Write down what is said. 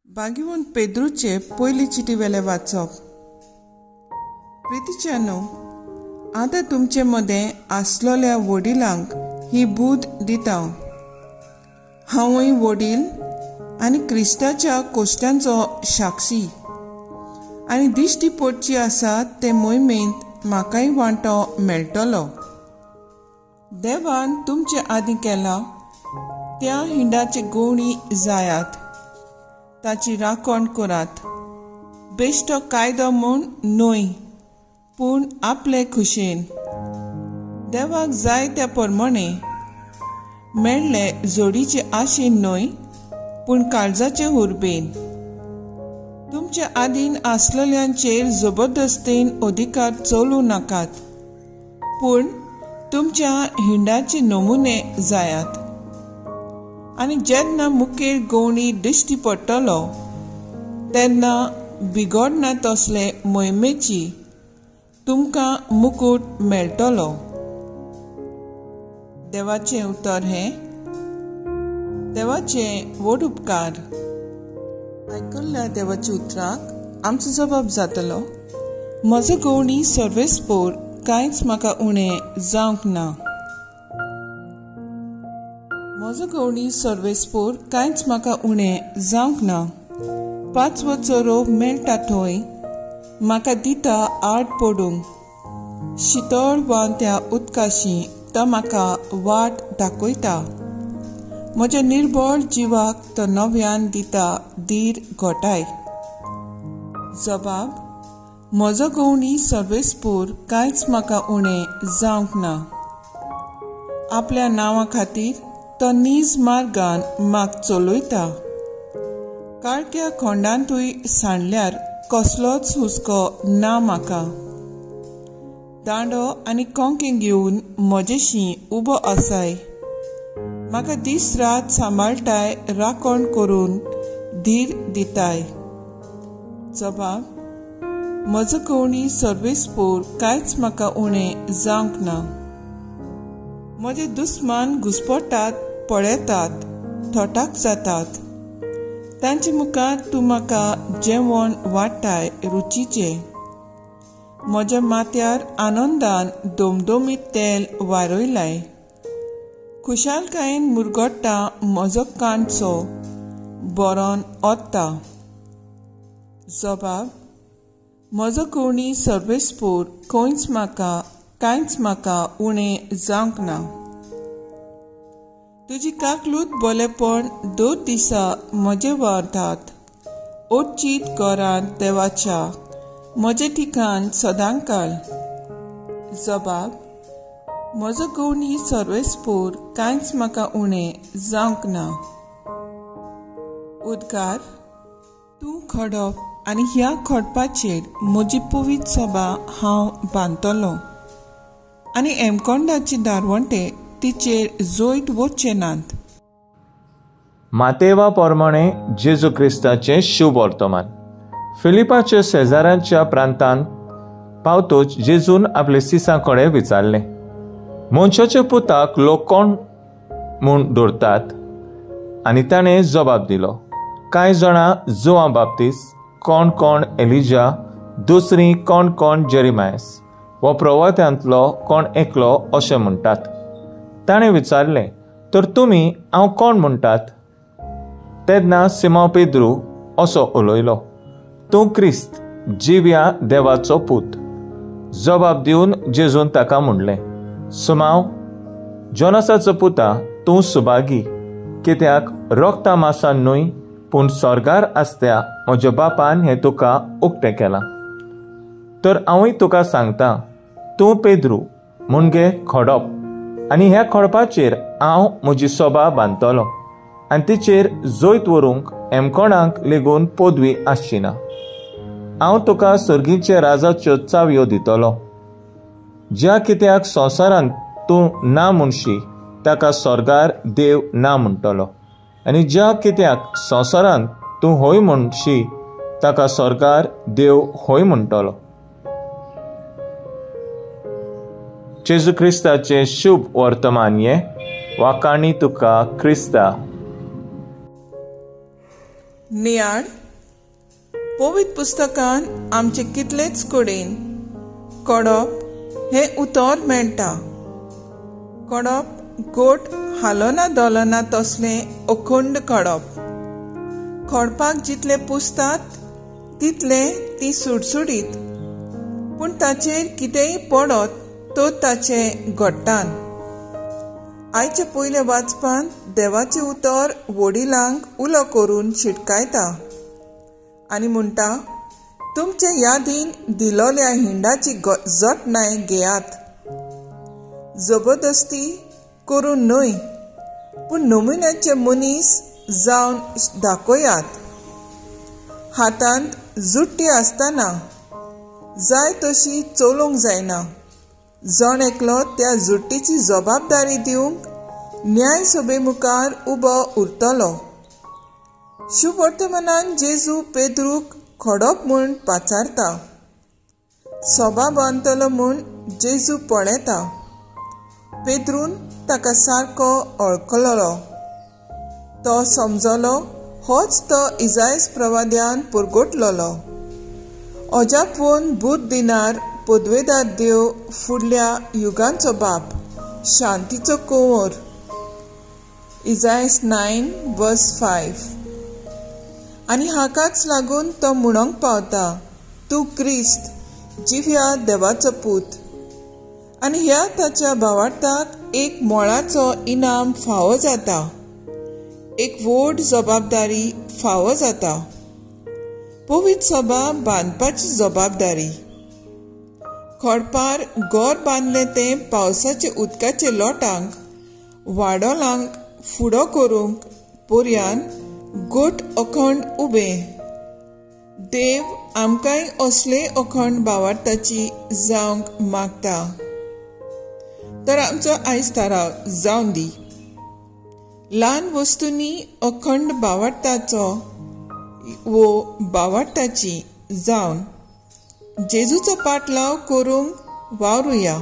बागीवून पेद्रूचे पयली चिटी वेले वाचप. प्रितीच्यानो, आतां तुमचे मदें आसलोल्या वडिलांक ही बूद दिता. हांवूय वडील आनी क्रिस्ताच्या कोश्टांचो साक्षी आनी दिश्टी पडची आसा ते मोहिमेंत म्हाकाय वांटो मेळटलो. देवान तुमचे आदीं केला त्या हिंडाचे गोवणी जायात, ताची राखण करात. बेश्टो कायदो म्हूण न्हय, पूण आपले खुशेन देवाक जाय त्या प्रमाणे मेळ्ळे जोडीचे आशेन न्हय, पूण काळजाचे हुरबेन. तुमच्या आदीन आसलेल्यांचेर जबरदस्तेन अधिकार चलूं नाकात, पूण तुमच्या हिंडाचे नमुने जायात. आनी जेन्ना मुखेल गोवणी दिश्टी पडटलो तेन्ना बिगडना तसले मोहिमेची तुमकां मुकूट मेळटलो. देवाचें उतर हें देवाचें व्हड उपकार. आयकल्ल्या देवाच्या उतराक आमचो जबाब जातलो, म्हजो गोवणी सर्वेस्पोर कांयच म्हाका उणें जावंक ना. म्हजो गवणी सर्वेस्पोर कांयच म्हाका उणें जावंक ना. पांचवो चरो मेळटा थंय म्हाका दिता आड पडूंक, शितळ व्हांवत्या उदकाशी तो म्हाका वाट दाखयता. म्हज्या निर्बळ जिवाक तो नव्यान दिता धीर घोटाय. जबाब, म्हजो गवणी सर्वेस्पोर कांयच म्हाका उणें जावंक ना. आपल्या नांवा खातीर तो नीज मार्गान म्हाका चलयता. काळख्या खोंडांतूय सांडल्यार कसलोच हुस्को ना म्हाका. दांडो आनी कोंके घेवन म्हजेशी उबो आसाय, म्हाका दीस रात सांबाळटाय, राखण करून धीर दिताय. जबाब, म्हजो गवणी सर्वेस्पोर कांयच म्हाका उणें जावंक ना. म्हजे दुस्मान घुस्पटात, पळयतात, थोटाक जातात. तांचे मुखार तूं म्हाका जेवण वाडटाय रुचीचें. म्हज्या माथ्यार आनंदान दोमदोमीत तेल वारयलाय. खुशालकायेन मुरगट्टा म्हजो कांचो बरोन ओत्ता. जबाब, म्हजो गवणी सर्वेस्पोर खंयच म्हाका कांयच म्हाका उणें जावंक ना. तुजी काकलूत बोलेपण दर दिसा म्हजे व्हरतात. ओचीत घरांत देवाच्या म्हजें ठिकाण सदांकाळ. जबाब, म्हजो गवणी सर्वेस्पोर कांयच म्हाका उणें जावंक ना. उद्गार, तूं खडप आनी ह्या खडपाचेर म्हजी पवित्र सभा हांव बांदतलो आनी एमकोंडाची दारवंटे तिचेर जैत वचचे नात. मातेवा प्रमाणे जेजू क्रिस्ताचें शुभ वर्तमान. फिलिपाच्या शेजारांच्या प्रांतांत पावतोच जेजून आपले सिसां कडेन विचारलें, मनशाच्या पुताक लोक कोण म्हूण दवरतात? आनी ताणें जबाब दिलो, कांय जाणां जुआं बाप्तीस, कोण कोण एलिजा, दुसरी कोण कोण जेरेमायस वा प्रवात्यांतलो कोण एकलो अशें म्हणटात. ताणें विचारलें, तर तुमी हांव कोण म्हणटात? तेन्ना सिमांव पेद्रू असो उलयलो, तूं क्रिस्त, जिव्या देवाचो पूत. जबाब दिवन जेजून ताका म्हणलें, सुमाव जोनासाचो पुता, तूं सुभागी, कित्याक रोगता मासान न्हय पूण स्वर्गार आसत्या म्हज्या बापान हें तुका उक्तें केलां. तर हांवूय तुका सांगता, तूं पेद्रू म्हणजे खडप, आनी ह्या खडपाचेर हांव म्हजी सोबा बांदतलो आनी तिचेर जैत व्हरूंक एमकोणाक लेगून पदवी आसची ना. हांव तुका सर्गीचे राजाच्यो चावयो दितलो. ज्या कित्याक संवसारांत तूं ना म्हणशी ताका स्वर्गार देव ना म्हणटलो, आनी ज्या कित्याक संवसारांत तूं हय म्हणशी ताका स्वर्गार देव हय म्हणटलो. जेजू क्रिस्ताचें शुभ वर्तमान हें. वाखाणी तुका क्रिस्ता. नियाळ पवित्र पुस्तकान आमचे कितलेच कडेन कडप हें उतर मेळटा. कडप गोट हालना दोलना तसलें अखंड कडप. खडपाक जितले पुसतात तितले ती सुडसुडीत, पूण ताचेर कितेंय पडत तो ताचे घट्टान. आयचे पयले वाचपांत देवाचें उतर वडिलांक उलो करून शिटकायता आनी म्हणटा, तुमचे यादीन दिलोल्या हिंडाची जतनाय घेयात. जबरदस्ती करून न्हय, पूण नमुन्याचे मनीस जावन दाखयात. हातांत जुट्टी आसतना जाय तशी चलोवंक जायना. जण एकलो त्या जुट्टीची जबाबदारी दिवंक न्याय सभे मुखार उबो उरतलो. शुभवर्तमानान जेजू पेद्रूक खडप म्हूण पाचारता. सभा बांदतलो म्हूण जेजू पळयता. पेद्रून ताका सारको वळखलो. तो समजलो होच तो इजायस प्रवाद्यान पुरगोटलेलो. अजापवन बूद दिनार पदवेदार देव, फुडल्या युगांचो बाप, शांतीचो कुंवर. इजायस 9:5. आनी हाकाच लागून तो म्हणूंक पावता, तूं क्रिस्त, जिव्या देवाचो पूत. आनी ह्या ताच्या भावार्थाक एक मोळाचो इनाम फावो जाता, एक व्हड जबाबदारी फावो जाता, पवित्र सभा बांदपाची जबाबदारी. खडपार घर बांदलें तें पावसाच्या उदकाचे लोटांक वाडोलांक फुडो करूंक पर्यान गोट अखंड उबे. देव आमकांय असले अखंड भावार्थाची जावंक मागता. तर आमचो आयज थाराव जावन दी. ल्हान वस्तूंनी अखंड भावार्थाचो वो भावार्थाची जावन जेजूचो पाटलाव करूंक वावरुया.